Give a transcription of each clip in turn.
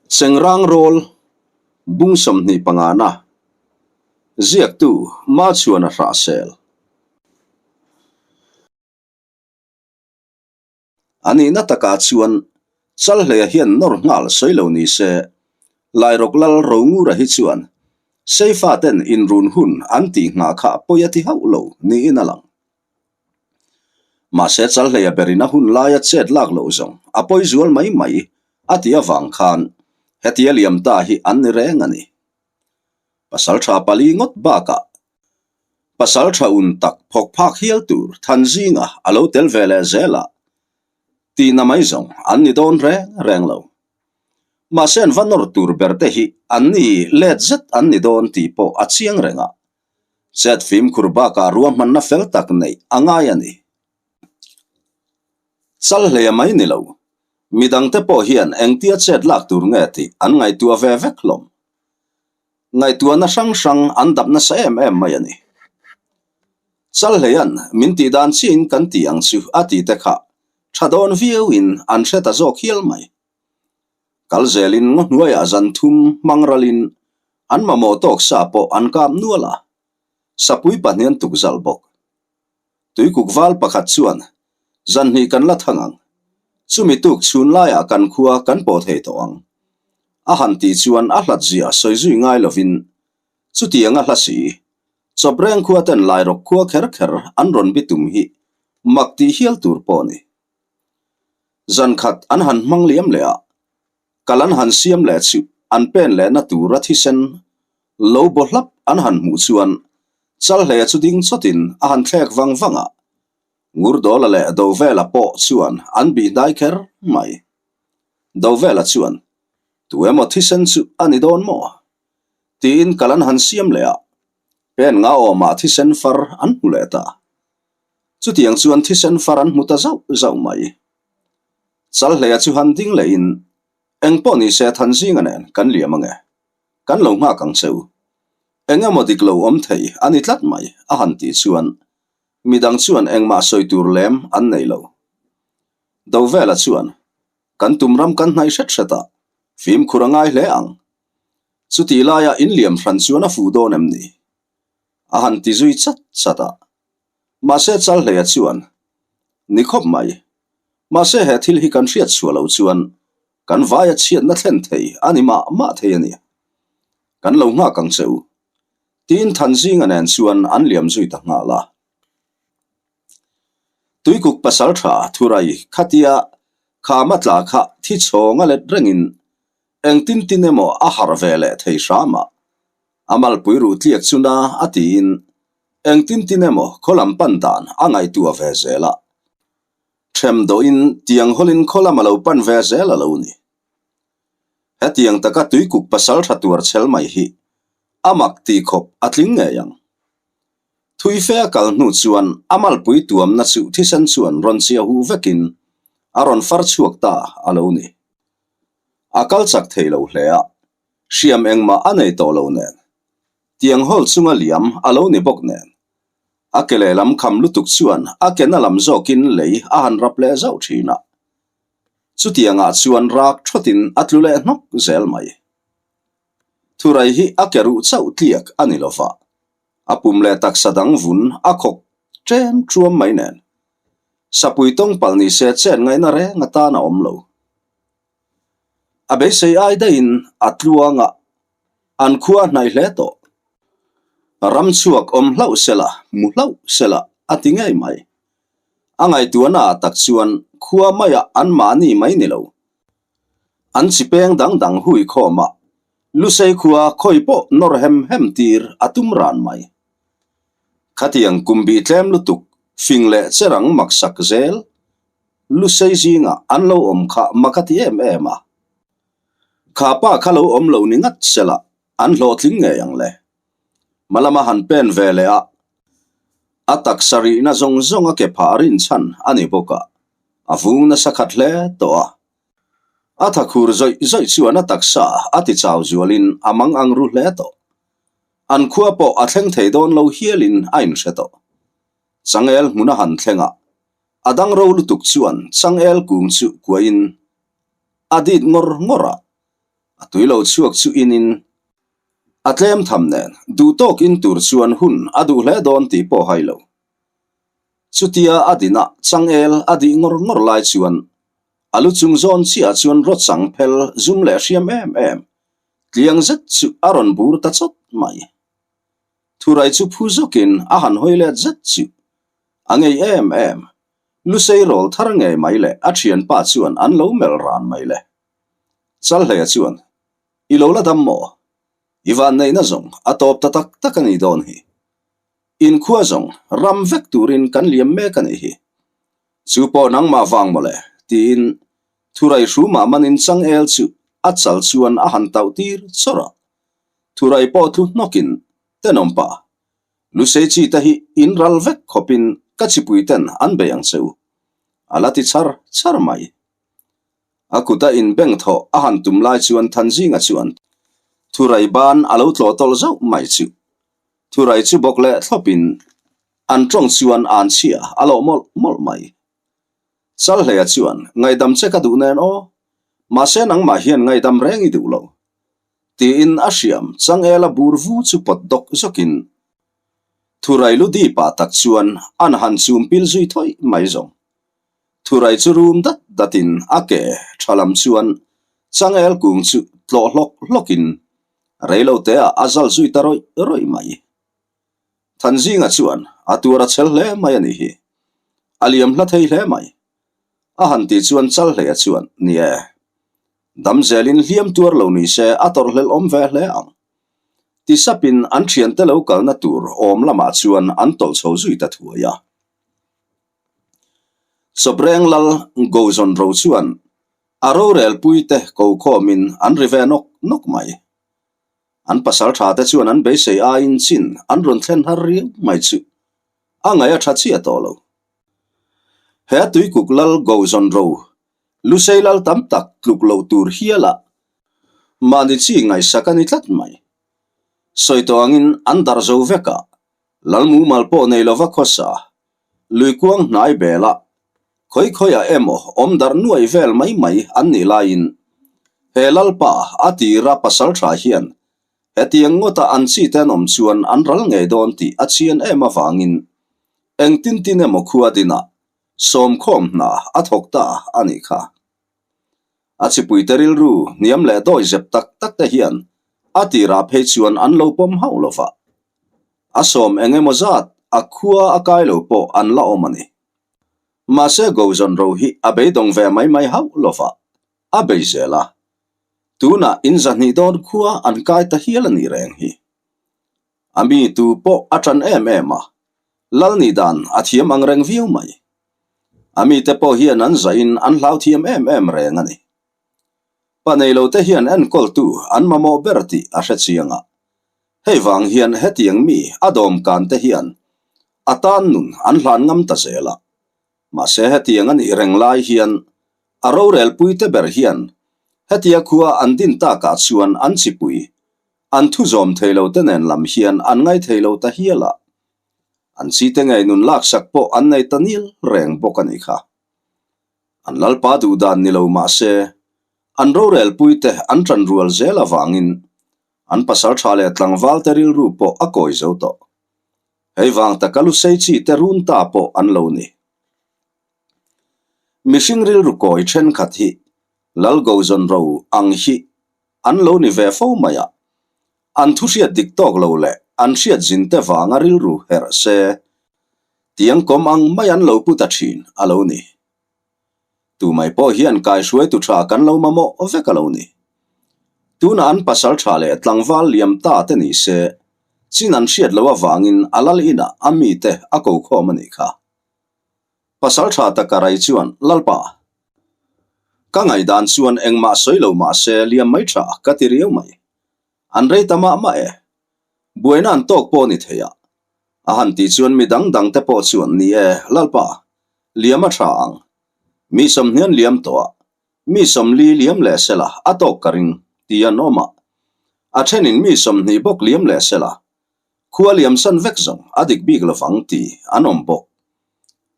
Chengrang rawl bung 25 na ziaktu Machhuana Hrahsel. A nihna takah chuan Chalhleia hian nawr nghal sawi lo ni se, Lairok Lal Rongura hi chuan Seifa ten inrun hun an tih nghah kha pawi a ti hauh lo niin a lang. Mahse Chalhleia berin a hun laia chet lak loh zawng a pawi zual mai mai a tih avang khan hetia liam ta hi an ni reng a ni. Pasal tha pali ngawt bakah pasal tha un tak phawk phak hial tur than zinga a lo tel ve leh zel a, tihna mai zawng an ni dawn reng reng lo. Mahse an va nawr tur ber te hi an ni let zet an ni dawn tih pawh a chiang reng a. Chet fimkhur bakah ruahmanna fel tak neih a ngai a ni. Chal hle mai ni lo, midangte pawh hian engtia chet lak tur nge tih an ngaihtuah ve vek hlawm. Ngaihtuahna hrang hrang an dap nasa em em mai a ni. Chal hleian min tih dan chiahin kan ti ang chu a ti te kha tha dawn viauin an hre ta zawk hial mai. Kal zelin ngaw hnuaiah zan thum hmang ralin an mamawh tawk sa pawh an kap nual a, sapui pahnih an tuk zalh bawk. Tuikuk val pakhat chuan, Zan hnih kan la thang ang. Chumi tuk chhun laiah kan khua kan pawh thei tawh ang. A han tih chuan a hlat zia sawi zui ngai lovin, Chutiang a hla si, Chawpreng khua ten Lairawk khua kher kher an rawn bitum hi mak tih hial tur pawh a ni. Zan khat an han hmang liam leh a, kal an han siam leh chu an pen lehna tura thisen lo baw hlap an han hmuh chuan Chalhleia chu ding chawtin a han thlek vang vang a, Ngurdawla leh Dovela pawh chuan an bih hnai kher mai. Dovela chuan, Tu emaw thisen chu a ni dawn maw? tiin kal an han siam leh a, pen nga awmah thisen far an hmu leh ta. Chutiang chuan thisen far an hmu ta zauh zauh mai. Chalhleia chu han ding lehin, Eng pawh ni se Thanzinga nen kan liam ange. Kan lo nghak ang che u. Eng emaw dik lo awm thei a ni tlat mai, a han tih chuan midang chuan engmah sawi tur lem an nei lo. Dovela chuan, Kan tum ram kan hnaih hret hret a, fimkhur a ngai hle ang. Chutih laia inliam hran chuan a fuh dawn em ni? A han ti zui chat chat a. Mahse Chalhleia chuan, Ni khawp mai. Mahse he thil hi kan hriat chhuah loh chuan kan vaia chhiatna thlen thei a ni mah mah thei a ni. Kan lo nghak ang che u. Tiin Thanzinga nen chuan an liam zui ta nghal a. Tuikuk pasal tha Thurai khatia khama tla kha thi chhawng a let rengin engtin tin emaw a harh ve leh thei hram a. A malpui ruh tliak chu na a tiin engtin tin emaw khaw lam pan dan a ngaihtuah ve zel a. Ṭhem dawhin tiang hawlin khaw lam a lo pan ve zel a lo ni. Hetiang taka tuikuk pasal ṭha tuar chhel mai hi a mak tih khawp a tling ngei ang. Thui fe a kal hnu chuan a malpui tuamna chu thisen chuan rawn chhia huh vekin a rawn far chhuak ta a lo ni. A kal chak thei lo hle a, hriam engmah a nei tawh lo nen. Tiang hawl chunga liam a lo ni bawk nen. A ke lehlam kham lutuk chuan a ke na lam zawkin lei a han rap leh zauh thin a. Chutiangah chuan rak thawtin a tlu leh hnawk zel mai. Thurai hi a ke ruh chauh tliak a ni lova, a pum leh taksa dang vun a khawk ṭem ṭuam mai nen. Sapui tawng palh ni se chet ngaihna reng atan a awm lo. A beisei ai daihin a tluang a, an khua hnaih hle tawh. Ram chhuak awm hlauh sela, hmu hlauh sela a ti ngei mai. A ngaihtuahna ah tak chuan khua maiah anmahni mai ni lo. An chi peng dang dang hui khawm a, Lusei khua khawi pawh nawr hem hem tir a tum ran mai. Khatiang kum bih tlem lutuk fing leh cherang maksak zel Lusei zingah an lo awm kha mak a ti em em a. Kha pa kha lo awm lo ni ngat sela an hlawhtling ngei ang le. Malama han pen ve leh a, a taksa rihna zawng zawng a ke phah rinchhan a ni bawk a, a vung nasa khat hle tawh a. A thakhur zawih zawih chuan a taksa a ti chau zualin a mang ang ru hle tawh. An khua pawh a thleng thei dawn lo hialin a inhre tawh. Changel hmun a han thleng a, A dang ro lutuk chuan changel kung chu kuahin a dit ngawr ngawr a. A tui lo chhuak chu inin a tlem tham nen duh tawk in tur chuan hun a duh hle dawn tih pawh hai lo. Chutia a dina changel a dih ngawr ngawr lai chuan a lu chung zawn chiah chuan rawchang phel zum leh hriam em em tliang zet chu a rawn bur ta chawt mai. Thurai chu phu zawkin a han hawi let zet chu a ngei em em. Lusei rawl thar ngei mai leh a thianpa chuan an lo melh ran mai le. Chalhleia chuan, I lo la dam maw? I vanneihna zawng a tawp ta tak tak a nih dawn hi. Inkhua zawng ram vek turin kan liam mek a nih hi. Chu pawh nangmah vang mawle, tiin Thurai hrumah manin changel chu a chal chuan a han tauh tir chawrh a. Thurai pawh thu hnawkin, Tenawmpa, Lusei chi te hi in ral vek khawpin ka chipui ten an bei ang che u, a la ti char char mai. A kuta inbeng thawh a han tum lai chuan Thanzinga chuan Thurai ban a lo tlawh tawlh zauh mai chu. Thurai chu bawk leh thlawpin an tawng chuan an chhia a lawh mawlh mawlh mai. Chalhleia chuan ngaihdam che ka duh nen aw, mahse nangmah hian ngaihdam reng i duh lo. Tiin a hriam changela bur vu chu pawt dawk zawkin Thurai lu dipah tak chuan an han chum pil zui thawih mai zawng. Thurai chu rum dat datin a ke tha lam chuan changel kung chu tlawh hlawk hlawkin reiloteah a zal zui ta rawih rawih mai. Thanzinga chuan a tuar a chhel hle mai a nih hi. A liam hla thei hle mai. A han tih chuan Chalhleia chuan, Ni e. Dam zelin hliam tuar lo ni se a tawrh hlelh awm ve hle ang. Ti sapin an thiante lo kalna tur awm lamah chuan an tawlh chho zui ta thuai a. Chawpreng lal Gozawn ro chuan a rorel puite ko khawmin an ri ve nawk nawk mai. An pasal tha te chuan an beisei aiin chin an rawn thlen har riau mai chu a ngaih a tha chiah tawh lo. He tuikuk lal Gozawn ro Lusei lal tam tak tluk loh tur hiala mahni chi ngaihsak a ni tlat mai. Sawi tawh angin an darh zo vek a, lal mumal pawh nei lova khawsa, lui kuang hnai bela khawi khawiah emaw awm darh nuai vel mai mai an nih laiin he lalpa a tira pasal tha hian hetiang ngawta an chi te an awm chuan an ral ngei dawn tih a chian em avangin engtin tin emaw khua dinah Sawmkhawm hna a thawk ta a nih kha. A chipuite rilru hniam leh dawi zep tak tak te hian a tirah phei chuan an lo pawm hauh lo va. A sawm eng emaw zat a khua a kai lo pawh an la awm a ni. Mahse Gozawn ro hi a beidawng ve mai mai hauh lo va, a bei zel a. Tunah in zahnih dawn khua an kai ta hial a nih reng hi. A mi tu pawh a ṭan em em a, lal nih dan a thiam ang reng viau mai. A mite pawh hian an zahin an hlau thiam em em reng a ni. Pa nei lo te hian enkawltu an mamawh ber tih a hre chiang a, hei vang hian hetiang mi a dawmkan te hian a tan nun an hlan ngam ta zel a. Mahse hetiang a nih reng lai hian a rorelpui te ber hian hetia khua an din takah chuan an chipui An thu zawm thei lo te nen lam hian an ngai thei lo ta hial a, an chi te ngei nun laksak pawh an nei ta nil reng bawk a nih kha. An lalpa duh dan ni lo mah se, an rorelpui te an ṭan rual zel avangin an pasal ṭha leh tlangval te rilru pawh a kawi zo tawh. Hei vang taka lusei chi te run ta pawh an lo ni. Mihring rilru kawi ṭhenkhat hi Lalgozawn ro ang hi An lo ni ve fo mai a, an thu hriat dik tawk lo leh an hriat zin te vanga rilru herh se tiang kawm ang mai an lo pu ta thin a lo ni. Tumai pawh hian kaihruaitu tha kan lo mamawh vek a lo ni. Tunah an pasal tha leh tlangval liam ta te ni se, chin an hriat loh avangin a lal inah a mite a ko khawm a nih kha. Pasal tha taka rai chuan, Lalpa, Ka ngaihdan chuan engmah sawi lo mah se liam mai tha ka ti riau mai. An rei ta mah mah e. Buaina an tawk pawh ni thei a. A han tih chuan mi dang dang te pawh chuan ni e, Lalpa, liam a tha ang. Mi sawmhnian liam tawh a, mi sawmli liam leh sela a tawk ka ring, ti an awm a. A thenin mi 20 bawk liam leh sela, khua liam san vek zawng a dik bik lovang ti an awm bawk.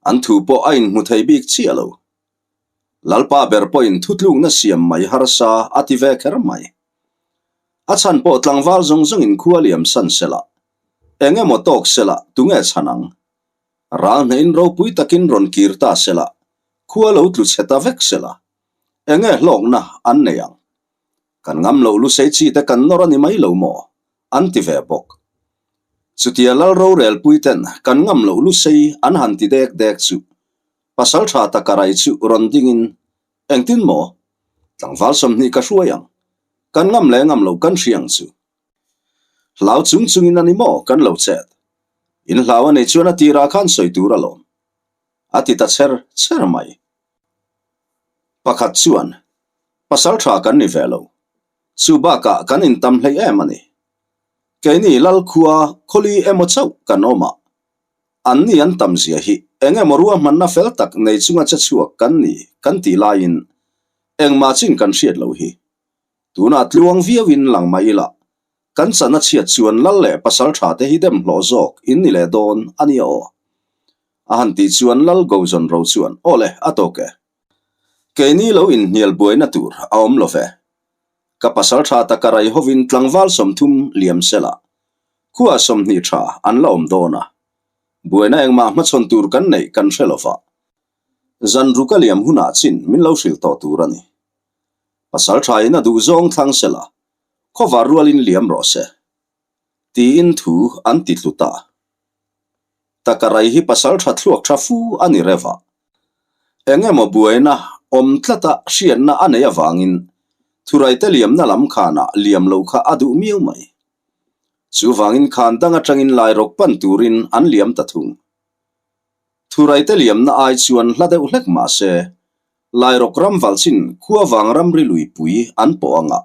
An thu pawh a inhmu thei bik chiah lo. Lalpa ber pawhin thutlukna siam mai harsa a ti ve kher mai. A chhan pawh tlangval zawng zawngin khua liam san sela, eng emaw tawk sela tunge chhan ang? Ral hnehin ropui takin rawn kir ta sela, khua lo tlu chhe ta vek sela, enge hlawkna an nei ang? Kan ngam loh lusei chi te kan nawr a ni mai lo maw? An ti ve bawk. Chutia lal rorelpui ten kan ngam loh lusei an han ti dek dek chu pasal tha taka rai chu rawn dingin Engtin maw? Tlangval 20 ka hruai ang. Kan ngam leh ngam loh kan hria ang chu. Hlau chung chungin a ni maw kan lo chet. In hlau a nei chuan a tirah khan sawi tur alawm. A ti ta cher cher mai. Pakhat chuan, Pasal tha kan ni ve lo. Chu bakah kan intam hleih em a ni. Keini Lalkhua khawli emaw chauh kan awm a. An ni an tam zia hi eng emaw ruahmanna fel tak nei chunga che chhuak kan ni kan tih laiin engmah chin kan hriat lo hi. Tunah tluang viauin lang mah ila kan chan a chhiat chuan lal leh pasal tha te hi dem hlawh zawk in ni leh dawn a nia aw. A han tih chuan lal Gozawn ro chuan aw le a tawk e. Keini lo inhnial buaina tur a awm lo ve. Ka pasal tha taka rai hovin tlangval 30 liam sela khua 20 tha an la awm dawn a. Buaina engmah hmachhawn tur kan neih kan hre lova. Zan ruka liam hunah chin min lo hrilh tawh tur a ni. Pasal tha in a duh zawng thlang sela khawvar rualin liam rawh se. Tiin thu an ti tlu ta. Takarai hi pasal tha thluak tha fu a ni reuh a. Eng emaw buaina awm tlata hriatna a neih avangin thuraite liamna lam khanah liam lo kha a duh miau mai. Chuvangin khan dang atangin Lairawk pan turin an liam ta thung. Thuraite liamna ai chuan hla deuh hlek mah se, Lairawk ram valchin khua vang ramri luipui an pawh ang a.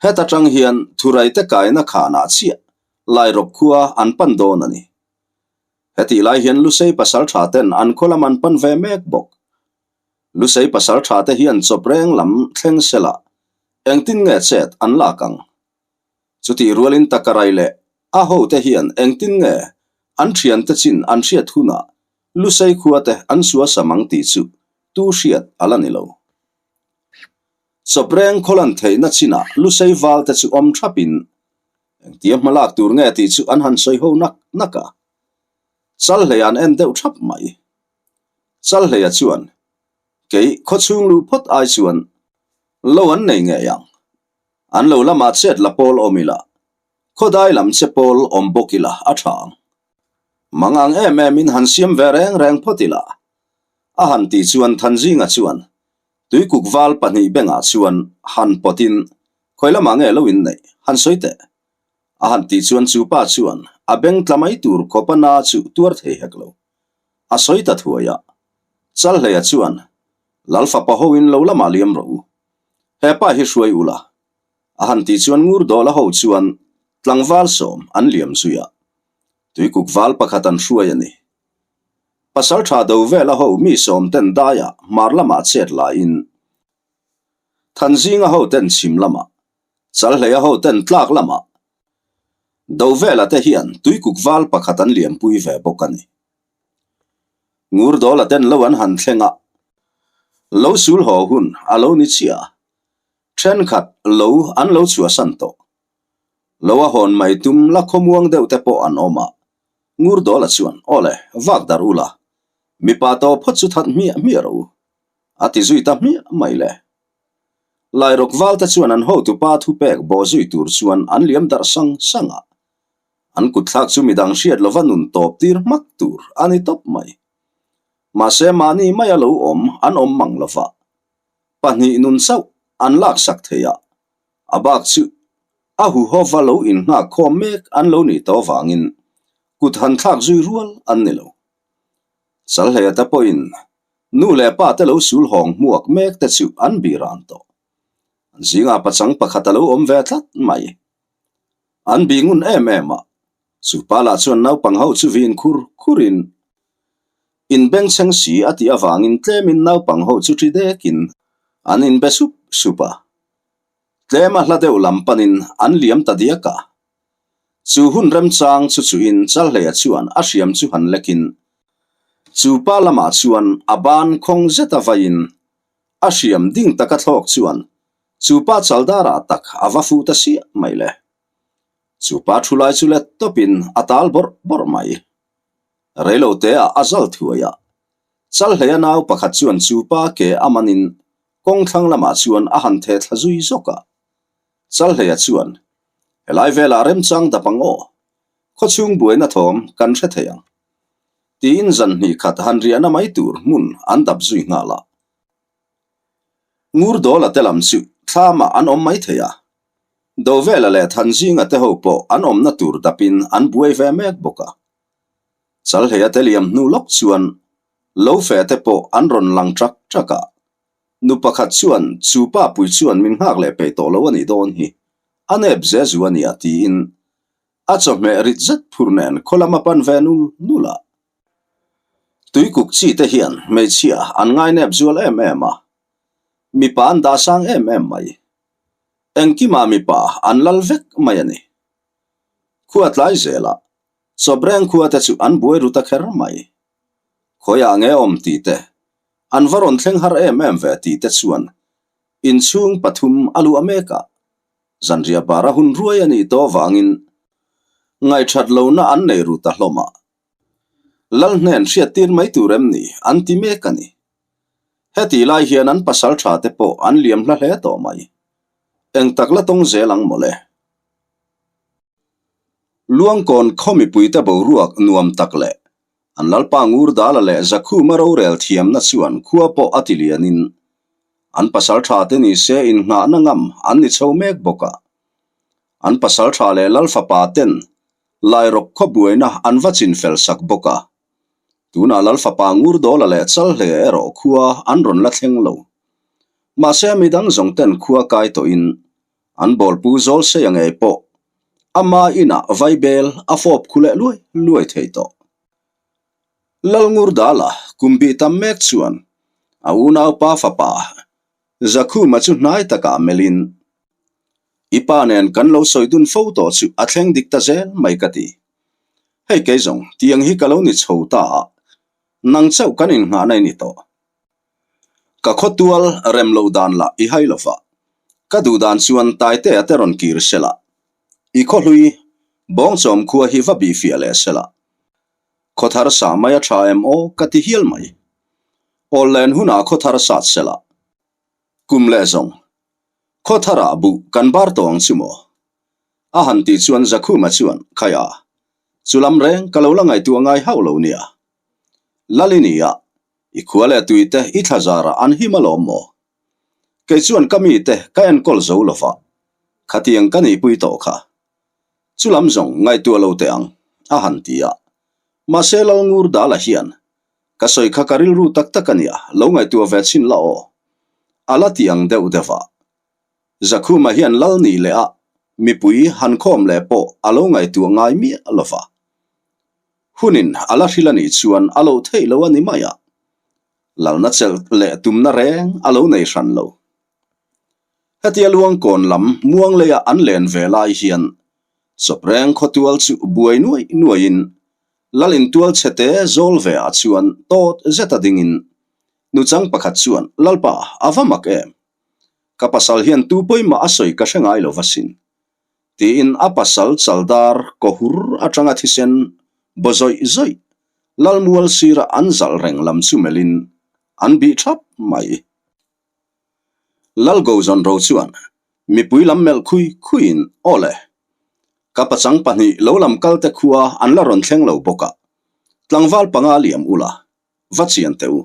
Heta tang hian thuraite kaina khanah chiah Lairawk khua an pan dawn a ni. Hetih lai hian Lusei pasal tha ten an khaw lam an pan ve mek bawk. Lusei pasal tha te hian chawp reng lam thleng sela engtin nge chet an lak ang? Chutih rualin Takarai leh a hote hian engtin nge an thiante chin an hriat hunah Lusei khua te an suasam ang tih chu tu hriat a la ni lo. Chawp reng khawlan theihna chinah Lusei val te chu awm thapin Engtia hma lak tur nge tih chu an han sawi ho nak nak a. Chalhleia an en deuh thap mai. Chalhleia chuan, Kei khawchhung luh phawt ai chuan lo an nei ngei ang. An lo lamah chet la pawl awm ila, khawdai lam che pawl awm bawk ila a tha ang. Mang ang em em in han siam ve reng reng phawt ila. A han tih chuan Thanzinga chuan tuikuk val pahnih bengah chuan han pawtin Khawi lamah nge lo inneih? Han sawi teh. A han tih chuan chu pa chuan a beng tla mai tur khawpa na chu tuar thei hek lo. A sawi ta thuai a. Chalhleia chuan, Lal fapa hoin lo lamah liam rawh u. He pa hi hruai u la. A han tih chuan ngur dawla ho chuan tlangval sawm an liam zui a. Tuikuk val pakhat an hruai a ni. Pasal tha do vela ho mi sawm ten daiah hmar lamah chet laiin Thanzinga hoten chhim lamah, Chalhleia hoten tlak lamah, Dovela te hian tuikuk val pakhat an liampui ve bawk a ni. Ngurdawla ten lo an han thleng a, lo sul haw hun a lo ni chiah a, thenkhat lo an lo chhuahsan tawh. Lo a hawn mai tum la khawmuang deuh te pawh an awm a, Ngurdawla chuan, Aw le, vak darh ula, mipa tawh phawt chu that hmiah hmiah rawh u. A ti zui ta hmiah mai le. Lairawk valte chuan an hotupa thupek bawh zui tur chuan an liam darh sang sang a. An kutthlak chu midang hriat lova nun tawp tir hmak tur a ni tawp mai. Mahse mahni maia lo awm an awm mang lova. Pahnih nun chauh an laksak thei a, a bak chu a huhova lo innghak khawm mek an lo nih tawh avangin kut han thlak zui rual an ni lo. Chalhleia te pawhin Nu leh pa te lo sul hawng hmuak mek te chu an bih ran tawh. An zingah pachang pakhat a lo awm ve tlat mai. An bih ngun em em a, chu pa lah chuan naupang ho chu vin khur khur in in bengchheng si a tih avangin tlemin naupang ho chu ṭi dekin an inbe sup sup a. Tlema hla deuh lam panin an liam ta diak a. Chu hun remchang chu chuin Chalhleia chuan a hriam chu han lekin chu pa lamah chuan a ban khawng zeta vaiin a hriam ding taka thlawk chuan. Chu pa chaldarah tak a va fuh ta siah mai le. Chu pa thu lai chu let tawpin a tal bawrh bawrh mai. Reiloteah a zal thuai a. Chalhleia nau pakhat chuan chu pa ke a manin kawng thlang lamah chuan a han theh thla zui zawk a. Chalhleia chuan, Helai velah remchang dap ang aw. Khawchhung buaina thawm kan hre thei ang. Tiin zan hnih khat han riahna mai tur hmun an dap zui nghal a. Ngurdawla te lam chu thlamah an awm mai thei a. Dovela leh Thanzinga te ho pawh an awmna tur dapin an buai ve mek bawk a. Chalhleia te liam hnu lawk chuan lo fe te pawh an rawn lang ṭak ṭak a. Nu pakhat chuan chu pa pui chuan min nghak leh peih tawh lo a nih dawn hi, a nep ze zu a nia tiin a chawhmeh rit zet phur nen khaw lam a pan ve nul nul a. Tuikuk chi te hian hmeichhia an ngainep zual em em a, mipa an dah sang em em mai. Engkimah mipa an lal vek mai a ni. Khua tlai zelah Chawbreng khua te chu an buai ru ta kher mai. Khawiah nge awm tih te, an va rawn thleng har em em ve tih te chuan inchhung pathum a luah mek a, zanriah bara hun ruai a nih tawh vangin ngaihthat lohna an nei ru ta hlawm a. Lal hnen hriattir mai tur em ni an ti mek a ni. Hetih lai hian an pasal tha te pawh an liam hla hle tawh mai. Eng tak la tawng zel ang mawle. Luangkawn khaw mipuite boruak nuam tak leh an Lalpa Ngurdala leh Zakhuma rorel thiamna chuan khua pawh a ti lianin an pasal tha te ni se innghahna ngam an ni chho mek bawk a. An pasal tha leh Lal fapa ten Lairawk khaw buaina an va chin fel sak bawk a. Tunah Lal fapa Ngurdawla leh Chalhle erawh khua an rawn la thleng lo. Mahse midang zawng ten khua kai tawhin an bawlpu zawl sei a ngei pawh ama inah vaibel a fawp khu leh luai luai thei tawh. Lal Ngurdala kum bih tam mek chuan a unaupa fapa Zakhuma chu hnai takah melhin, I pa nen kan lo sawi dun fo tawh chu a thleng dik ta zel mai ka ti. Hei kei zawng tiang hi ka lo ni chho ta a, nang chauh kan innghahna i ni tawh. Ka khawtual rem lo dan lah i hai lo va, ka duh dan chuan Taitea te rawn kir sela, i khawhlui Bawngchawm khua hi va bihfiah leh sela, Khawthar sa mai a tha em aw ka ti hial mai. Awl len hunah khawthar sat sela. Kum leh zawng. Khawtharah buh kan bar tawh ang chu maw? A han tih chuan Zakhuma chuan, Khaia, chu lam reng ka lo la ngaihtuah ngai hauh lo nia. Lali nia, i khua leh tui te i thla zarah an him alawm maw? Kei chuan ka mite ka enkawl zo lo va, khatiang ka nihpui tawh kha. Chu lam zawng ngaihtuah lo teh ang, a han ti a. Mahse Lalngur Dala hian, Ka sawi kha ka rilru tak tak a nia, lo ngaihtuah ve chhin la aw. A la ti ang deuh deuh a. Zakhuma hian lal nih leh a mipui han khawm leh pawh a lo ngaihtuah ngai miah lo va. Hunin a la hril a nih chuan a lo theih lo a ni mai a. Lalna chelh leh tumna reng a lo nei hran lo. Hetia Luangkawn lam Muangleia an len ve lai hian Chawpreng khawtual chu buai nuai nuaiin Lalin tual chhete zawl ve ah chuan tawt zeta dingin nuchang pakhat chuan Lalpa a va mak em? Ka pasal hian tu pawimah a sawi ka hre ngai lo va sin. Tiin a pasal chaldar kawhur atanga thisen baw zawih zawih Lalmual sira an zalh reng lam chu melhin an bih thap mai. Lalgozawn ro chuan mipui lam melh khui khuiin, Aw le, ka pachang pahnih lo lam kal te khua an la rawn thleng lo bawk a, tlangval panga liam ula, va chian teh u.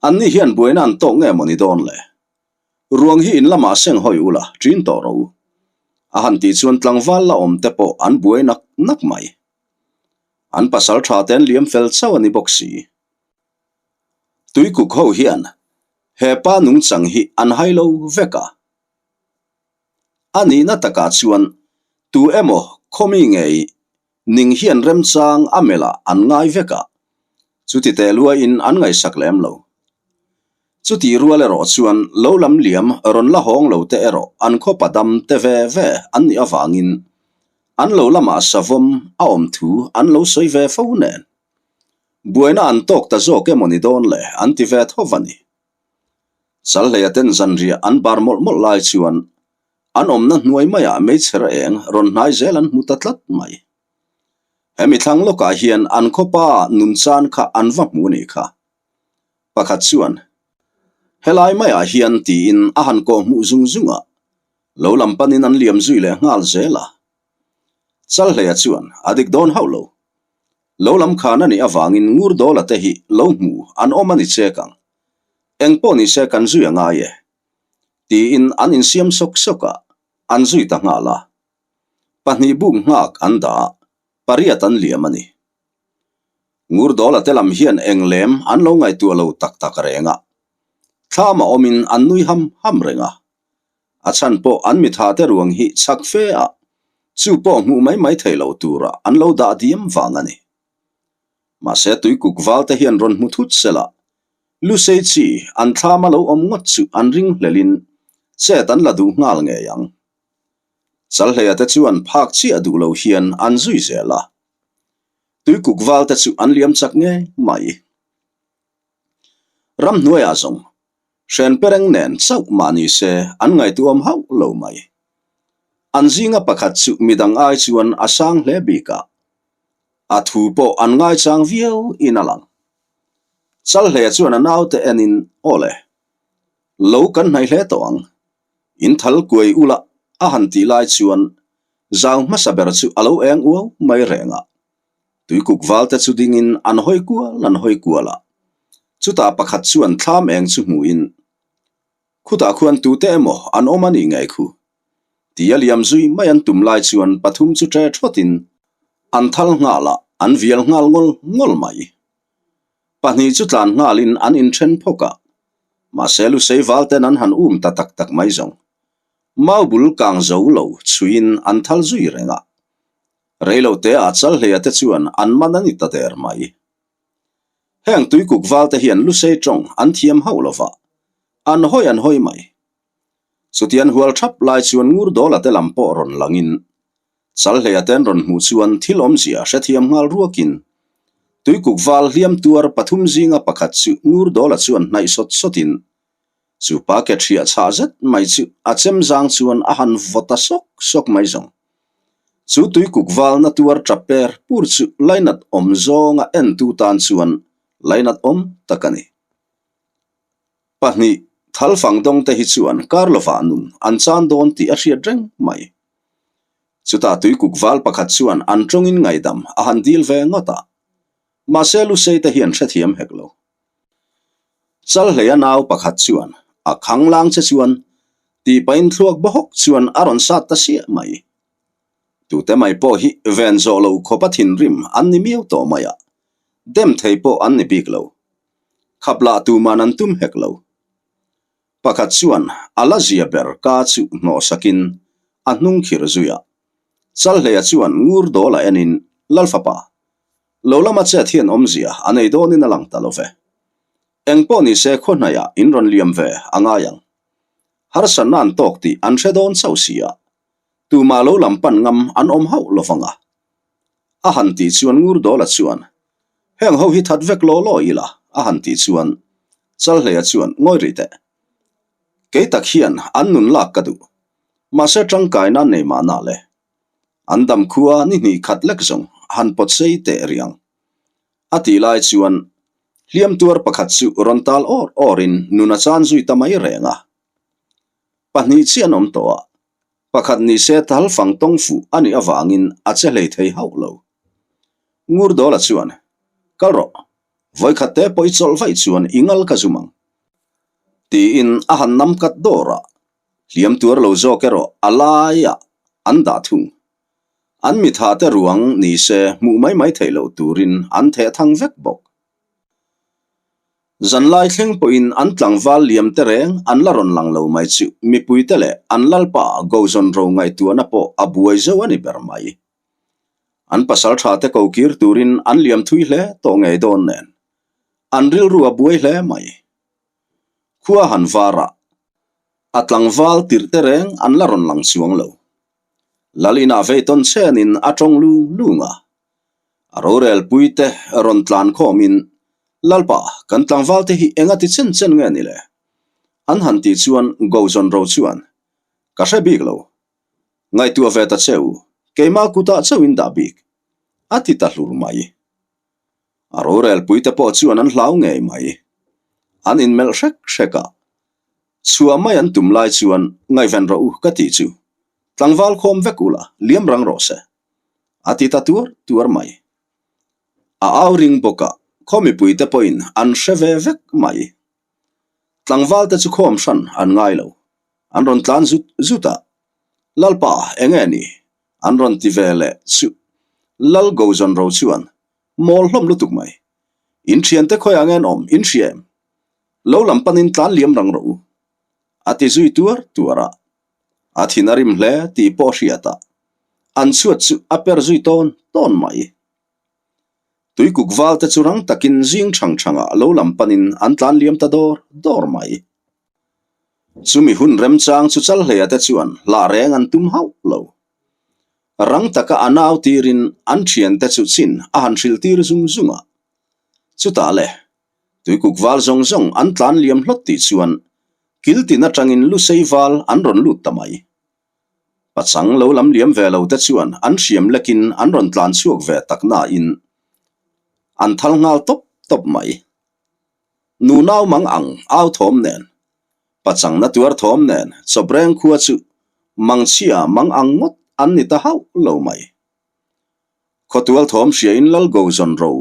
Anni hian buaina an tawk nge maw ni dawn le? Ruang hi in lamah seng hawi ula, ṭin tawh rawh u. A han tih chuan tlangval la awm te pawh an buai nak nak mai. An pasal ṭha te an liam fel chauh a ni bawk si. Tuikuk ho hian he pa nungchang hi an hai lo vek a. A nihna takah chuan tu emaw khawmi ngei ning hian remchang a melh ah an ngai vek a, chuti teh luaiin an ngaihsak lem lo. Chutih rual erawh chuan lo lam liam rawn la hawng lo te erawh an khawpa dam te ve ve an nih avangin an lo lamah savawm a awm thu an lo sawi ve fo nen. Buaina an tawk ta zawk emaw ni dawn le an ti ve tho va ni. Chalhleia ten zanriah an bar mawlh mawlh lai chuan an awmna hnuai maiah meichher eng rawn hnai zel an hmu ta tlat mai. Hemi thlang lawkah hian an khawpa nunchan kha an va hmu a nih kha. Pakhat chuan, Helai maiah hian tiin a han kawh hmuh zung zung a, lo lam panin an liam zui leh nghal zel a. Chalhleia chuan a dik dawn hauh lo. Lo lam khan a nih avangin Ngurdawla te hi lo hmu an awm a ni chek ang. Eng pawh nise kan zui a ngai e. Tiin an insiam sawk sawk a, an zui ta nghal a. Pahnih buk nghak an dah a, pariat an liam a ni. Ngurdawla te lam hian eng lem an lo ngaihtuah lo tak tak reng a. Thlam a awmin an nui ham ham reng a. A chhan pawh an mitha te ruang hi chak fe a, chu pawh hmuh mai mai theih loh tura an lo dah diam vang a ni. Mahse tuikuk val te hian rawn hmu thut sela, Lusei chi an thlam a lo awm ngawt chu an ring hlelin chet an la duh nghal ngei ang. Chalhleia te chuan phak chiah duh lo hian an zui zel a, tuikuk val te chu an liam chak ngei mai. Ramhnuaiah zawng Hren pereng nen chauh mah ni se an ngaihtuam hauh lo mai. An zinga pakhat chu midang ai chuan a sang hle bik a, a thu pawh an ngaichang viau in a lang. Chalhle chuan a naute enin, Aw le, lo kan hnaih hle tawh ang. In thal kuai ula a han tih lai chuan zau hmasa ber chu a lo eng uau mai reng a. Tuikuk valte chu dingin an hawi kual an hawi kual a. Chutah pakhat chuan thlam eng chu hmuhin, Khutah khuan tute emaw an awm a nih ngei khu? Tia liam zui mai an tum lai chuan pathum chu ṭe ṭhawtin an thal nghal a, an vial nghal ngawl ngawl mai. Pahnih chu tlan nghalin an inṭhen phawk a, mahse Lusei valten an han um ta tak tak mai zawng. Mau bul kang zo lo chhuiin an thal zui reng a. Reilote-ah Chalhleia te chuan an man a ni ta der mai. Heng tuikuk valte hian Lusei tawng an thiam hauh lo va, an hawi an hawi mai. Chutian hual thap lai chuan Ngurdawla te lam pawh rawn langin Chalhleia te an rawn hmuh chuan thil awmzia hrethiam nghal ruakin tuikuk val hliam tuar pathum zinga pakhat chu Ngurdawla chuan hnaih sawt sawtin Chu pa ke ṭhiah chhah zet mai chu a chem zang chuan a han vaw ta sawk sawk mai zawng. Chu tuikuk valna tuar ṭap per pur chu lainat awm zawnga entu tan chuan lainat awm tak a ni. Pahnih, Thalfang dawngte hi chuan kar lovah nun an chan dawn tih a hriat reng mai. Chutah tuikuk val pakhat chuan an tawngin ngaidam a han dil ve ngawt a. Mahse Lusei te hian hrethiam hek lo. Chalhleia nau pakhat chuan a khang lang che chuan tih pahin thluak bawhawk chuan a rawn sat ta siah mai. Tute mai pawh hi ven zawh lo khawpa thinrim an ni miau tawh mai a, dem thei pawh an ni bik lo. Khap lah tuman an tum hek lo. Pakhat chuan a la zia ber ka chu hnawhsakin a hnung khir zui a. Chalhleia chuan ngur dawl a enin, Lalfapa, Lo lama chet hian awmzia a nei dawnin a lang ta lo ve. Eng pawh ni se khaw hnaiah in rawn liam ve a ngai ang. Harsatna an tawk tih an hre dawn chauh si a, tumah lo lam pan ngam an awm hauh lo vang a. A han tih chuan Ngurdawla chuan, Heng ho hi that vek law law ila a han tih chuan Chalhleia chuan ngawi rih teh. Kei tak hian an nun lak ka duh. Mahse tangkaina nei mahna le. An dam khua ni hnih khat lek zawng han pawt sei teh riang. A tih lai chuan hliam tuar pakhat chu rawn tal awr awrin nun a chan zui ta mai reng a. Pahnih chiah an awm tawh a, pakhat ni se tal fang tawng fuh a nih avangin a che hlei thei hauh lo. Ngurdawla chuan, Kal rawh, vawikhat te pawh i chawlh vaih chuan i ngal ka zum ang. Tiin a han nam kat dawr a, Hliam tuar lo zawk erawh a laiah an dah thung. An mitha te ruang ni se hmuh mai mai theih loh turin an theh thang vek bawk. Zanlai thleng pawhin an tlangval liam te reng an la rawn lang lo mai chu mipuite leh an lalpa Gozawn ro ngaihtuahna pawh a buai zo a ni ber mai. An pasal tha te ko kir turin an liam thui hle tawh ngei dawn nen an rilru a buai hle mai. Khua han var a, a tlangval tirh te reng an la rawn lang chuang lo. Lal inah vei tawn chenin a tawng lung lung a. A rorel pui te rawn tlan khawmin, Lalpa, kan tlangval te hi enga ti chen chen nge ni le? An han tih chuan Gozawn ro chuan, Ka hre bik lo. Ngaihtuah ve ta che u, keimah kutah chauhin dah bik. A ti ta hlur mai. A rorelpui te pawh chuan an hlau ngei mai. An inmelh hrek hrek a. Chhuah mai an tum lai chuan ngaihven rawh u ka tih chu. Tlangval khawm vek ula, liam rang rawh se. A ti ta tuar tuar mai. A au ring bawk a, khaw mipui te pawhin an hre ve vek mai. Tlangval te chu khawm hran an ngai lo. An rawn tlan zut zut a. Lalpa, enge ni? An rawn ti ve leh chu. Lal Gozawn ro chuan, Mawl hlawm lutuk mai. In thiante khawiah nge an awm, in hria em? Lo lam panin tlan liam rang rawh u. A ti zui tuar tuar a. A thin a rim hle tih pawh a hriat a. An chhuat chu a per zui tawn tawn mai. Tuikuk val te chu rang takin zing chhang chhangah lo lam panin an tlan liam ta dawr dawr mai. Chumi hun remchang chu Chalhleia te chuan hlah reng an tum hauh lo. Rang taka a nau tirin an thiante chu chin a han hrilh tir zung zung a. Chutah le, tuikuk val zawng zawng an tlan liam hlawt tih chuan kil tin atangin lusei val an rawn lut ta mai. Pachang lo lam liam ve lo te chuan an hriam lekin an rawn tlan chhuak ve tak nain an thal nghal tawp tawp mai. Nu nau mang ang au thawm nen, pachang na tuar thawm nen chawpreng khua chu mangchhia mang ang ngawt an ni ta hauh lo mai. Khawtual thawm hriain Lalgo zawn ro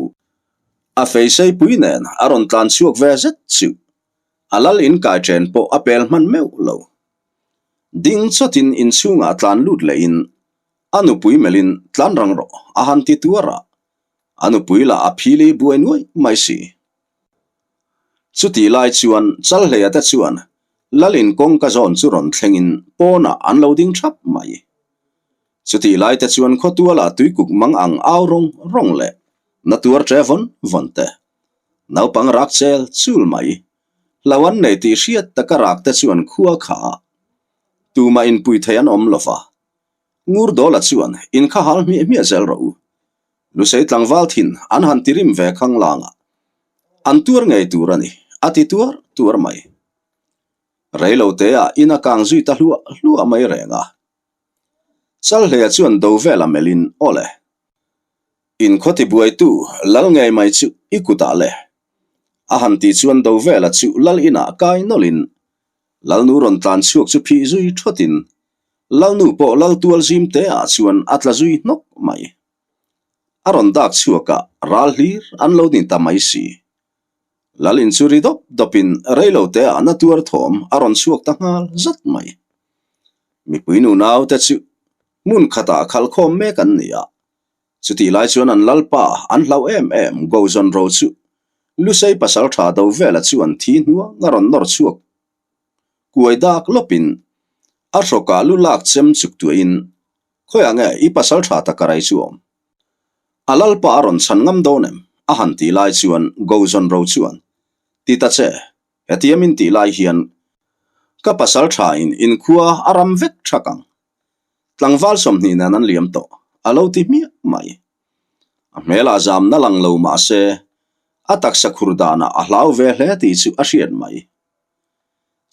a feisei pui nen a rawn tlan chhuak ve zet chu a lal in kai chen pawh a pel hman meuh lo. Ding chawtin inchhungah tlan lut lehin a nupui melhin tlan rang rawh a han ti tuar a, a nupui lah a phili buai nuai mai si. Chutih lai chuan Chalhleia te chuan Lalin kawngka zawn chu rawn thlengin pawnah an lo ding thap mai. Chutih lai te chuan khawtualah tuikuk mang ang au rawng rawng leh na tuar ṭe vawn vawn te, naupang rak chel chul mai, hlo an nei tih hriat taka rak te chuan khua kha a tumah inpui thei an awm lo va. Ngurdawla chuan inkha hal hmiah hmiah zel rawh u. Lusei tlangval thin an han ti rim ve khang lang a, an tuar ngei tur a ni, a ti tuar tuar mai. Reilo teah in a kang zui ta hluah hluah mai reng a. Chalhleia chuan do vel a melhin, Aw le, in khaw tibuaitu lal ngei mai chu i kutah le. A han tih chuan do vela chu lal inah kai nawlhin Lalnu rawn tlan chhuak chu phih zui thawtin Lalnu pawh lal tual zim te ah chuan a tla zui hnawk mai. A rawn dak chhuak a, ral hlir an lo ni ta mai si. Lal in chu ri dawp dawpin reilo te ah na tuar thawm a rawn chhuak ta nghal zat mai. Mipui nunau te chu hmun khatah khalhkhawm mek an ni a, chutih lai chuan an lalpa an hlauh em em Gozawn ro chu Lusei pasal tha do vela chuan thi hnuang a rawn nawr chhuak Kuai dak lawpin a hrawkah lu lak chem chuk tuahin, Khawiah nge i pasal tha tak a rei chu awm? A lalpa a rawn chhan ngam dawn em? a han tih lai chuan Gozawn ro chuan, Ti ta che, hetiam in tih lai hian ka pasal tha in inkhua a ram vek thak ang. Tlangval 20 nen an liam tawh, a lo ti hmiah mai. A hmelah zamna lang lo mah se, a taksa khur danah a hlau ve hle tih chu a hriat mai.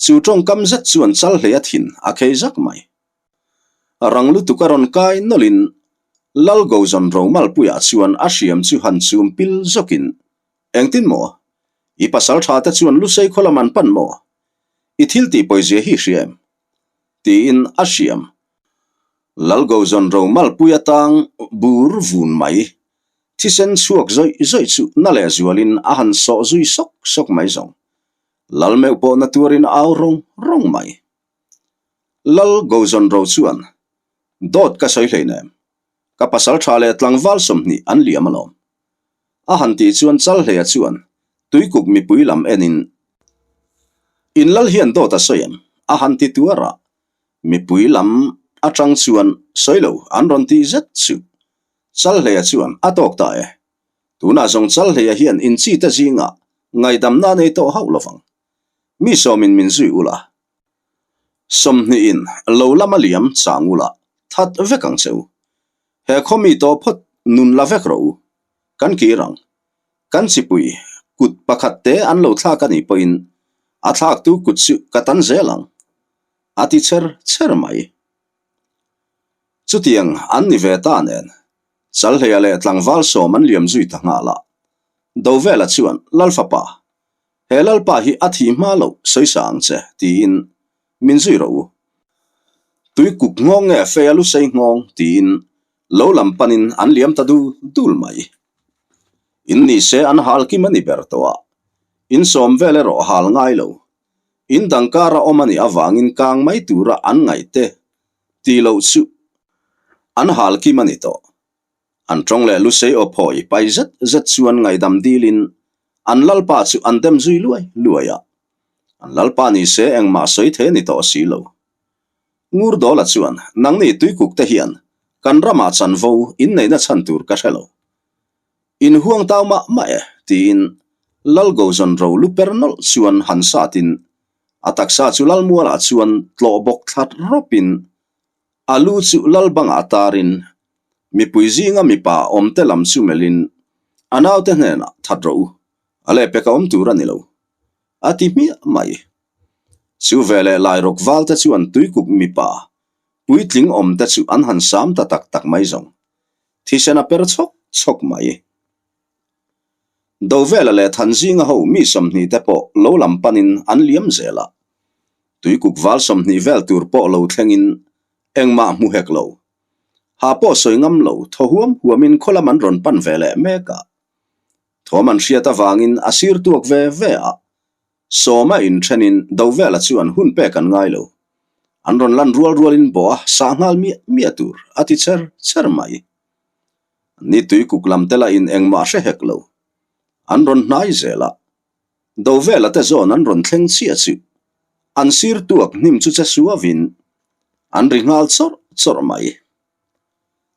Chu tawngkam zet chuan chal hlei a thin a khei zak mai. Rang lutuk a rawn kai nawlhin Lal Gozawn Romalpuia chuan a hriam chu han chum pil zawkin, Engtin maw? I pasal tha te chuan Lusei khaw lam an pan maw? I thil tih pawizia hi hria em? Tiin a hriam. Lal Gozawn Romalpuia tang bur vun mai. Thisen chhuak zawih zawih chu na leh zualin a han sawh zui sawk sawk mai zawng. Lal meuh pawh na tuarin a au rawng rawng mai. Lal Gozawn ro chuan, Dawt ka sawi hleinem. Ka pasal tha leh tlangval 20 an liam alawm. A han tih chuan Chalhleia chuan tuikuk mipui lam enin, In lal hian dawt a sawi em? a han ti tuar a. Mipui lam atang chuan sawi lo an rawn tih zet chu. Chalhleia chuan a tawk ta e. Tunah zawng Chalhleia hian inchite zingah ngaihdamna a nei tawh hauh lovang. Mi sawmin min zui ula. 20 in lo lama liam chang ula that vek ang che u. He khaw mi tawh phawt nun la vek rawh u. Kan kir ang. Kan chipui kut pakhat te an lo thlak a nih pawhin. A thlaktu kut chu ka tan zel ang, a ti cher cher mai. Chutiang an ni ve ta nen, Chalhleia leh tlangval sawm an liam zui ta nghal a. Dovela chuan, Lalfapa, he Lalpa hi a thih hma loh sawisa ang che, tiin min zui rawh u. Tui kuk nghawng nge fei a lusei nghawng, tiin lo lam panin an liam ta dul dul mai. In ni se an hal kim a ni ber tawh a, in sawm vel erawh hal ngai lo. In dang kara awm a nih avangin kang mai tura an ngaih te tih loh chu an hal kim a ni tawh. An tawng leh lusei aw phawi pai zet zet chuan ngaihdam dilin an lalpa chu an dem zui luai luai a. An lalpa ni se engmah sawi thei a ni tawh si lo. Ngurdawla chuan, Nangni tuikuk te hian kan ramah chanvo inneihna chhan tur ka hre lo. In huang tau mah mah e, tiin Lalgozawn ro lu per nawlh chuan han satin a taksa chu Lalmualah chuan tlawh bawk thlat rawpin a lu chu Lalbangah tarin mipui zinga mipa awmte lam chu melhin a naute hnenah that rawh u, a lehpek a awm tur a ni lo, a ti hmiah mai. Chu veleh Lairawk valte chuan tuikuk mipa puitling awmte chu an han sam ta tak tak mai zawng. Thisen a per chhawk chhawk mai. Dovela leh Thanzinga ho mi 20 te pawh lo lam panin an liam zel a. Tuikuk val 20 vel tur pawh lo thlengin engmah hmu hek lo. Ha pawh sawi ngam lo thaw huam huamin khaw lam an rawn pan ve leh mek a. Thawm an hriat avangin a sir tuak ve ve a. Sawma inthenin Dovela chuan hun pek an ngai lo. An rawn lan rual rualin bawh a sah nghal miah miah tur a ti cher cher mai. Ni tuikuk lam te lahin engmah hre hek lo. An rawn hnai zel a. Dovela te zawn an rawn thleng chiah chu an sir tuak hnim chu che suavin an ri nghal chawrh chawrh mai.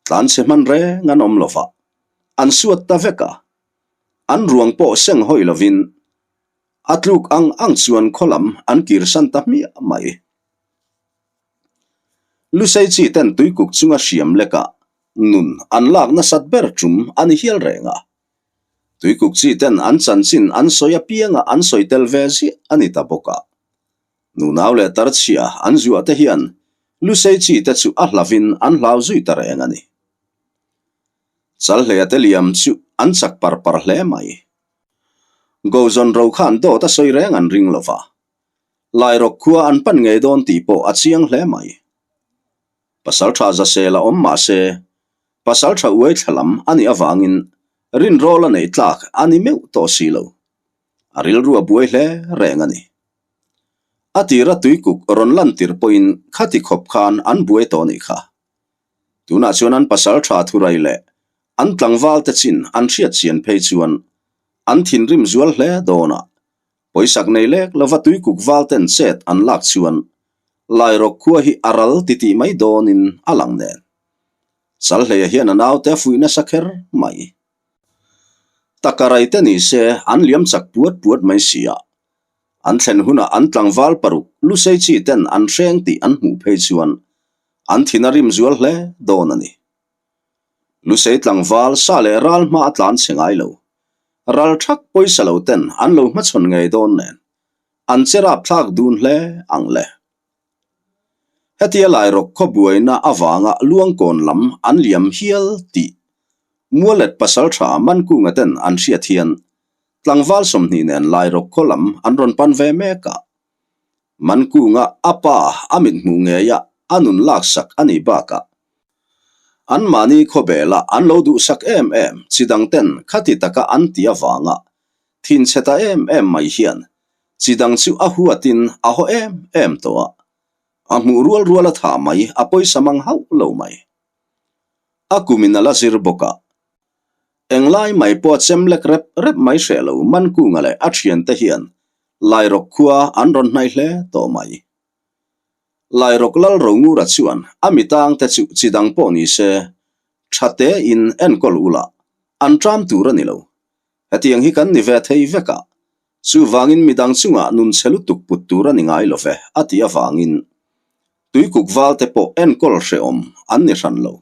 Tlanchhe hman reng an awm lova, an suat ta vek a. An ruang pawh seng hawi lovin A tluk ang ang chuan khaw lam an kirsan ta hmiah mai. Lusei chi ten tuikuk chunga hriam lekah nun an lak nasat ber tum a ni hial reng a. Tuikuk chi ten an chanchin an sawi apianga an sawi tel ve ziah a ni ta bawk a. Nunau leh tarchhia an zuah te hian Lusei chi te chu a hlavin an hlau zui ta reng a ni. Chalhleia te liam chu an chak par par hle mai. Gozawn ro khan dawt a sawi reng an ring lo va, Lairawk khua an pan ngei dawn tih pawh a chiang hle mai. Pasaltha Zasel a awm mah se, Pasaltha uai thla lam a nih avangin rinrawl a neih tlak a ni meuh tawh si lo. A rilru a buai hle reng a ni. A tira tuikuk rawn lantir pawhin khati khawp khan an buai tawh nih kha. Tunah chuan an pasal tha thurai leh an tlangval te chin an hriat chian phei chuan an thinrim zual hle dawn a, pawisak nei lek lova tuikuk val ten chet an lak chuan Lairawk khua hi a ral titih mai dawnin a lang nen. Chalhleia hian a naute a fuih nasa kher mai. Takarai te ni se an liam chak puat puat mai si a, an thlen hunah an tlangval paruk lusei chi ten an hreng tih an hmuh phei chuan an thin a rim zual hle dawn a ni. Lusei tlangval sa leh ral hma a tlan chhe ngai lo. Ral thak pawisa lo ten an lo hmachhawn ngei dawn nen an che rap thlak dun hle ang le. Hetia Lairawk khaw buaina avanga Luangkawn lam an liam hial tih Mualet pasaltha Mankunga ten an hriat hian tlangval 20 nen Lairawk khaw lam an rawn pan ve mek a. Mankunga a pa a mit hmuh ngeia a nun laksak a nih bakah anmahni khawbela an lo duhsak em em chi dangten khati taka an ti avanga thinchhe ta em em mai hian chi dang chu a huatin a haw em em tawh a, a hmuh rual rual a thah mai a pawisa mang hauh lo mai. A kumin a la zir bawk a, Englai mai pawh a chem lek rep rep mai hreh lo Mankunga leh a thiante hian Lairawk khua an rawn hnaih hle tawh mai. Lairawk lal Rongura chuan a mitangte chu chi dang pawh ni se tha tein enkawl ula an ṭam tur a ni lo. Hetiang hi kan ni ve thei vek a, chuvangin midang chungah nun chhe lutuk put tur a ni ngai lo ve a tih avangin tuikuk valte pawh enkawl hrehawm an ni hran lo.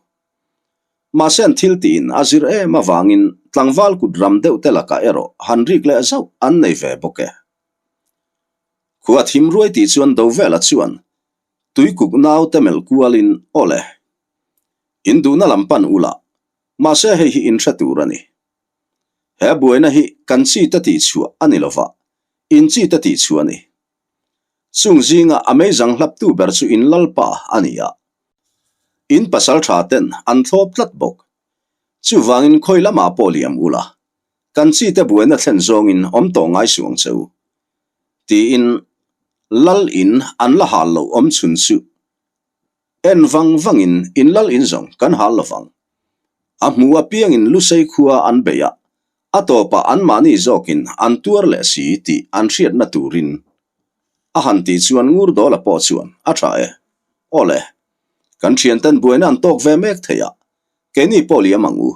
Mahse an thil tiin a zir em avangin tlangval kut ram deuh te lakah erawh han rik leh zauh an nei ve bawk e. Khua thim ruai tih chuan Dovela chuan Tuikuk naute melh kualin aw le. In duhna lam pan ula, mahse hei hi in hre tur a ni. He buaina hi kan chi te tih chhuah a ni lova, in chi te tih chhuah a ni. Chung zinga a meizang hlaptu ber chu in lalpa a ni a. In pasal tha ten an thlawp tlat bawk. Chuvangin khawi lamah pawh liam ula, kan chi te buaina thlen zawngin awm tawh ngai suh ang che u. Tiin lal in an la hal loh awm chhun chu en vang vangin in lal in zawng kan hal lo vang. A hmu apiangin Lusei khua an bei a, a tawpah anmahni zawkin an tuar leh si tih an hriatna turin a han tih chuan Ngurdawla pawh chuan a tha e. Aw le, kan thianten buaina an tawk ve mek thei a, keini pawh liam ang u.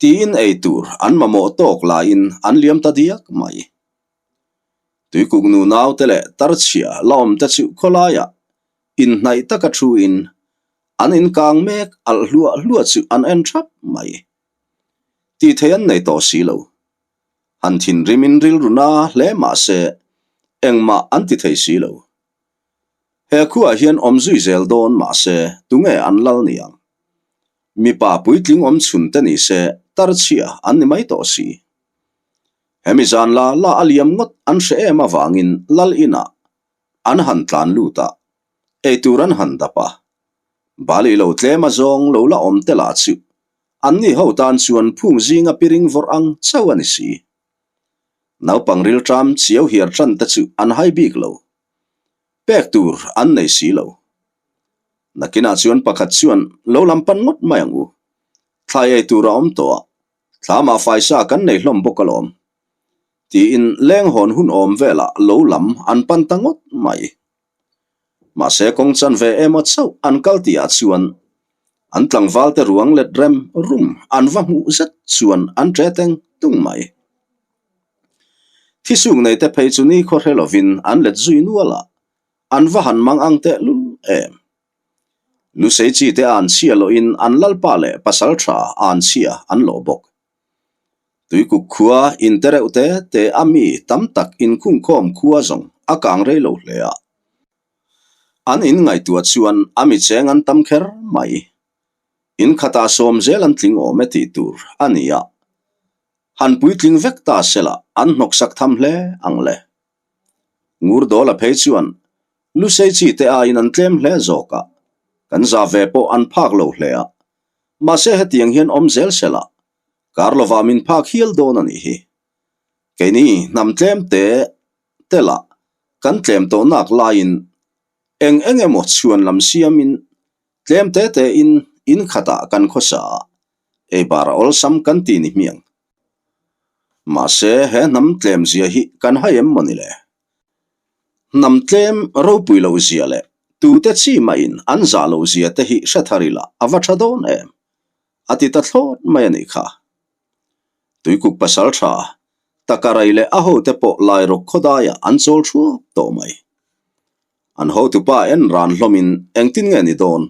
Tiin ei tur an mamawh tawk laiin an liam ta diak mai. Tuikuk nu naute leh tarchhia la awm te chu khawlaiah inhnaih taka thuin an inkang mek alh hluah hluah chu an en thap mai. Tih thei an nei tawh si lo. Han thinrimin rilru na hle mah se engmah an ti thei si lo. He khuaah hian awm zui zel dawn mah se tunge an lal ni ang? Mipa puitling awm chhun te ni se tarchhia an ni mai tawh si. Hemi zan la la a liam ngawt an hre em avangin lal inah an han tlan lut a, eitur an han dap a. Bali lo tlem a zawng lo la awm te lah chu anni ho tan chuan phung zinga piring vawrh ang chauh a ni si. Naupang rilṭam chiau hiar ṭan te chu an hai bik lo. Pek tur an nei si lo. Nakinah chuan pakhat chuan lo lam pan ngawt mai ang u. Thlai ei tur a awm tawh a, Thlamah faisa kan nei hlawm bawk alawm. Tiin leng hawn hun awm velah lo lam an pan ta ngawt mai. Mahse kawng chan ve emaw chauh an kal tihah chuan an tlangval te ruang let rem rum an va hmuh zet chuan an ṭe teng tung mai. Thisuk nei te phei chu nikhaw hre lovin an let zui nual a, an va han mang ang tehlul em. Lusei chi te an chhia lohin an lalpa leh pasal tha an chhia an lawh bawk. Tuikuk khua in te reuh te te a mi tam tak inkhungkhawm khua zawng a kang rei lo hle a. An in ngaihtuah chuan a mi cheng an tam kher mai. In khatah sawm zel an tling awm e tih tur a ni a. Han puitling vek ta sela an hnawksak tham hle ang le. Ngurdawla phei chuan Lusei chi te aiin an tlem hle zawk a, kan za ve pawh an phak lo hle a, mahse hetiang hian awm zel sela, kar lovah min phak hial dawn a nih hi. Keini hnam tlem te te lah kan tlem tawh nak laiin eng eng emaw chhuan lam siamin tlem te te in in khatah kan khawsa a, ei bar a awlsam kan ti ni hmiang. Mahse he hnam tlem zia hi kan hai em maw ni le? Hnam tlem ropui loh zia leh tute chi mahin an zah loh zia te hi hre thar ila a va tha dawn em? A ti ta thlawt mai a nih kha. Tuikuk pasal tha Takarai leh a hote pawh Lairawk khawdaiah an chawl thuap tawh mai. An hotupa en ran hlawmin engtin nge ni dawn?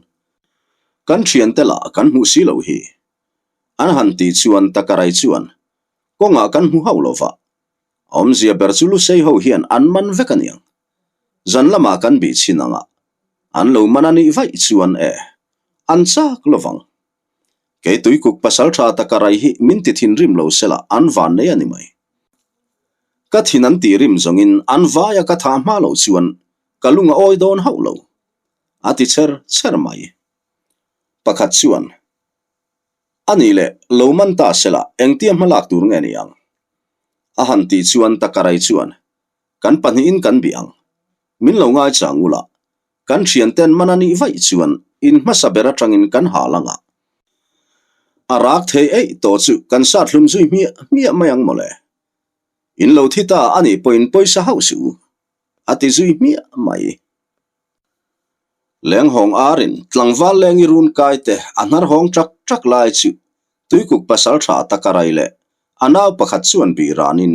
Kan thiante lah kan hmuh si loh hi. An han tih chuan Takarai chuan kawngah kan hmu hauh lova Awmzia ber chu Lusei ho hian an man vek a niang. Zan lamah kan bih chhin ang a, an lo man a nih vaih chuan e, an chak lovang. Kei Tuikuk pasal tha taka rai hi min ti thinrim lo sela an van nei a ni mai. Ka thin an tih rim zawngin an vaia ka thah hma loh chuan ka lung a awi dawn hauh lo, a ti cher cher mai. Pakhat chuan. A nih leh, lo man ta sela, engtia hma lak tur nge ni ang? A han tih chuan Takarai chuan, Kan pahnihin kan bih ang. Min lo ngai chang ula, kan thianten man a nih vaih chuan in hmasa ber atangin kan hal ang a. A rak thei eih tawh chu kan sat hlum zui hmiah hmiah mai ang mawle. In lo thi ta a nih pawhin pawisa hauh suh u, a ti zui hmiah mai. Lenghawng arin tlangval lengi run kai te a hnar hawng ṭak ṭak lai chu Tuikuk pasal ṭha taka rai leh a nau pakhat chuan bih ranin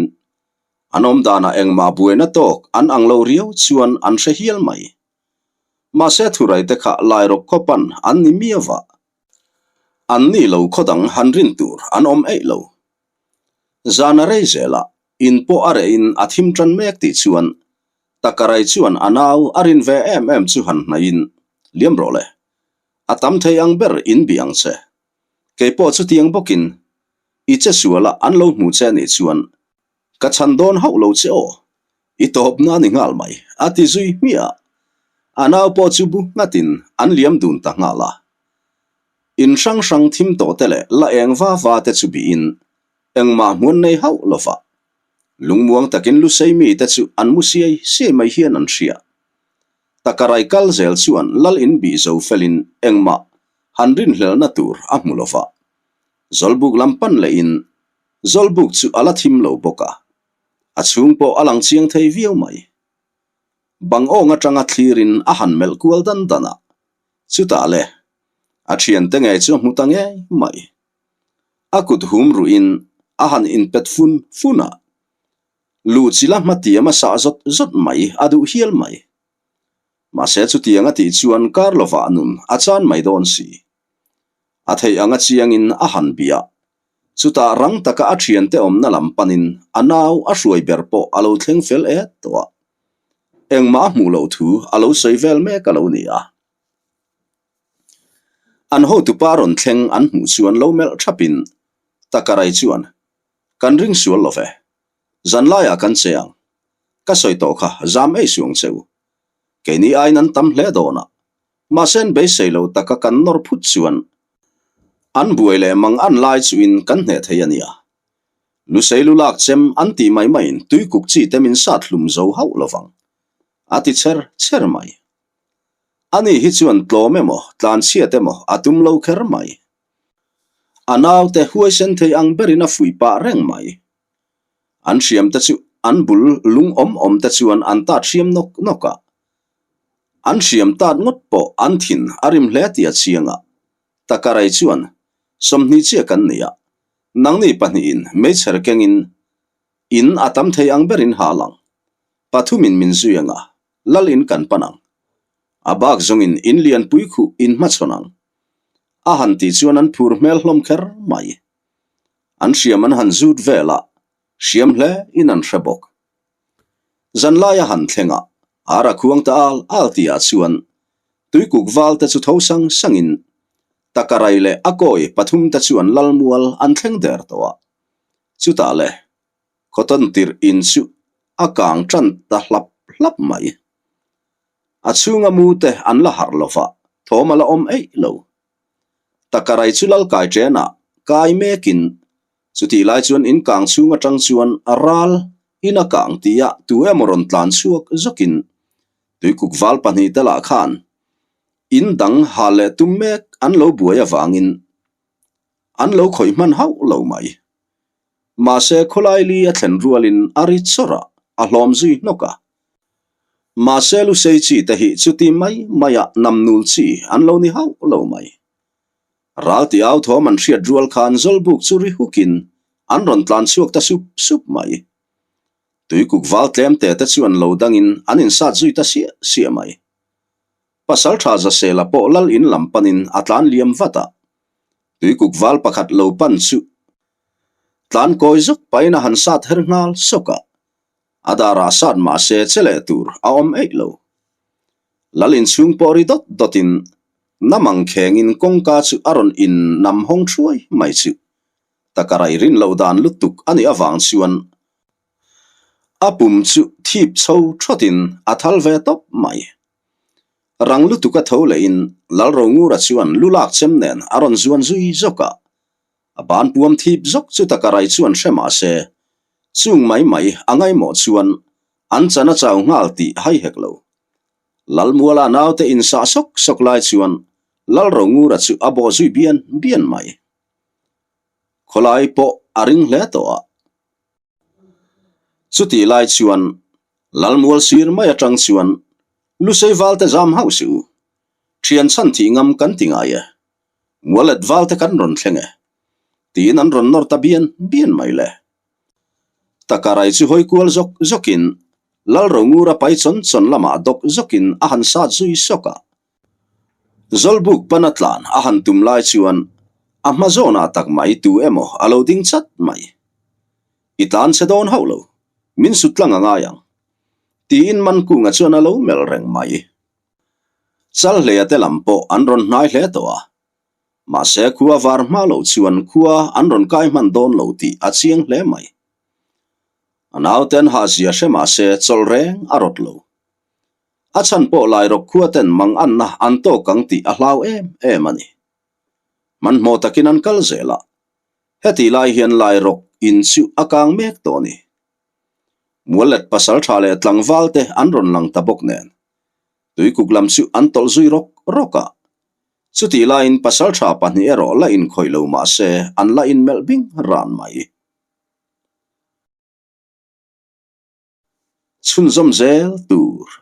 an awm danah engmah buaina tawk an ang lo riau chuan an hre hial mai. Mahse thurai te kha Lairawk khawpan an ni miau va, an ni lo khaw dang han rin tur an awm eih lo. Zan a rei zelah in pawh a rehin a thim ṭan mek tih chuan. Takarai chuan a nau a rin ve em em chu han hnaihin, Liam rawh le, a tam thei ang ber in bih ang che. Kei pawh chutiang bawkin i che suala an lo hmu che nih chuan ka chhan dawn hauh lo che aw, i tawpna a ni nghal mai, a ti zui hmiah a. A nau pawh chu bu nghatin an liam dun ta nghal a. In hrang hrang thim tawh te leh la eng va va te chu bihin engmah hmuan nei hauh lo va. Lungmuang takin lusei mite chu an mu siai siai mai hian an hria. Takarai kal zel chuan lal in bih zo felin engmah han rinhlelhna tur a hmu lo va. Zawlbuk lam pan lehin Zawlbuk chu a la thim lo bawk a, a chhung pawh a lang chiang thei viau mai. Bang awng atanga thlirin a han melh kual dan dan a, chutah le a thiante ngei chu a hmu ta ngei mai. A kut hum ruhin a han inpet fun fun a, luhchilh a hmatiam a sah zawt zawt mai a duh hial mai. Mahse chutiang a tih chuan kar lovah nun a chan mai dawn si. A theih anga chiangin a han bia. Chutah rang taka a thiante awmna lam panin a nau a hruai ber pawh a lo thleng fel et tawh a. Engmah a hmuh loh thu a lo sawi vel mek a lo ni a. An hotupa rawn thleng an hmuh chuan lo melh thapin Takarai chuan, Kan ring sual lo ve. Zanlaiah kan che ang. Ka sawi tawh kha zam ei suang che u. Keini aiin an tam hle dawn a. Mahse an beisei lo taka kan nawr phut chuan an buai leh mang an lai chuin kan hneh thei a nia. Lusei lu lak chem an tih mai maiin tuikuk chi te min sat hlum zo hauh lo vang. A ti cher cher mai. Ani hi chuan tlawm emaw, tlanchhiat emaw a tum lo kher mai. A naute huaisen thei ang berin a fuih pah reng mai. An hriam te chu an bul lung awm awm te chuan an tat hriam nawk nawk a. An hriam tat ngawt pawh an thin a rim hle tih a chiang a. Takarai chuan, 20 chiah kan nei a, nangni pahnihin meichher kengin in a tam thei ang berin hal ang. Pathumin min zui ang a, lal in kan pan ang. A bak zawngin in lianpui khuh in hmachhawn ang. A han tih chuan an phur hmel hlawm kher mai. An hriam an han zut vel a, hriam hle in an hre bawk. Zanlai a han thleng a, ar a khuang ta al al tihah chuan tuikuk val te chu tho sang sangin Takarai leh a kawi pathum te chuan Lalmual an thleng der tawh a. Chutah le, cotton tirh in chu a kang tan ta hlap hlap mai. A chhunga mu te an la harh lo va, thawm a la awm eih lo. Takarai chu Lalkai ṭenah kai mekin Chutih lai chuan in kang chhung atang chuan a ral in a kang tia tu emaw rawn tlan chhuak zawkin tuikuk val pahnihte lah khan in dang ha leh tum mek an lo buai avangin an lo khawih hman hauh lo mai. Mahse khawlai li a thlen rualin a ri chawrh a, a hlawm zui hnawk a. Mahse lusei chi te hi chuti mai maia namnul chi an lo ni hauh lo mai. Ral tih au thawm an hriat rual khan Zawlbuk chu ri hukin an rawn tlan chhuak ta sup sup mai. Tuikuk val tlem te te chuan lo dangin an insat zui ta siah siah mai. Pasaltha Zasela pawh lal in lam panin a tlan liam vat a. Tuikuk val pakhat lo pan chu tlan kawi zawk pahin a han sat her nghal sawk a. A darah sat mahse che leh tur a awm eih lo. Lal inchhung pawh ri dawt dawtin namang khengin kawngka chu a rawn in nam hawng thuai mai chu. Takarai rin loh dan lutuk a nih avang chuan a pum chu thip chho thawtin a thal ve tawp mai. Rang lutuk a tho lehin Lalrongura chuan lu lak chem nen a rawn zuan zui zawk a. A ban puam thip zawk chu Takarai chuan hre mah se, chung mai mai a ngaimawh chuan an chan a chau nghal tih hai hek lo. Lalmuala naute insah sawk sawk lai chuan Lalrongura chu a bawh zui bian bian mai. Khawlai pawh a ring hle tawh a. Chutih lai chuan Lalmual sir mai atang chuan Lusei valte zam hauh suh u. Thian chhan thih ngam kan ti ngai e. Mualet valte kan rawn thleng e. Tiin an rawn nawr ta bian bian mai le. Takarai chu hawi kual zawk zawkin Lalrongura pai chawn chawn lamah dawk zawkin a han sat zui sawk a. Zawlbuk pana tlan a han tum lai chuan a hma zawnah tak mai tu emaw a lo ding chat mai. I tlan che dawn hauh lo, min sut tlang a ngai ang. Tiin Mankunga chuan a lo melh reng mai. Chalhleia te lam pawh an rawn hnai hle tawh a. Mahse khua var hma loh chuan khua an rawn kai hman dawn lo tih a chiang hle mai. A naute an hahzia hre mahse chawlh reng a rawt lo. A chhan pawh Lairawk khua ten mang anna an tawk ang tih a hlau em em a ni. Hmanhmawh takin an kal zel a, hetih lai hian Lairawk in chu a kang mek tawh a ni. Muallet pasal tha leh tlangval te an rawn lang ta bawk nen, tuikuk lam chu an tawlh zui rawk rawk a. Chutih laiin pasal tha pahnih erawh la inkhawih lo mah se an la inmelh bing ran mai. Chhunzawm zel tur.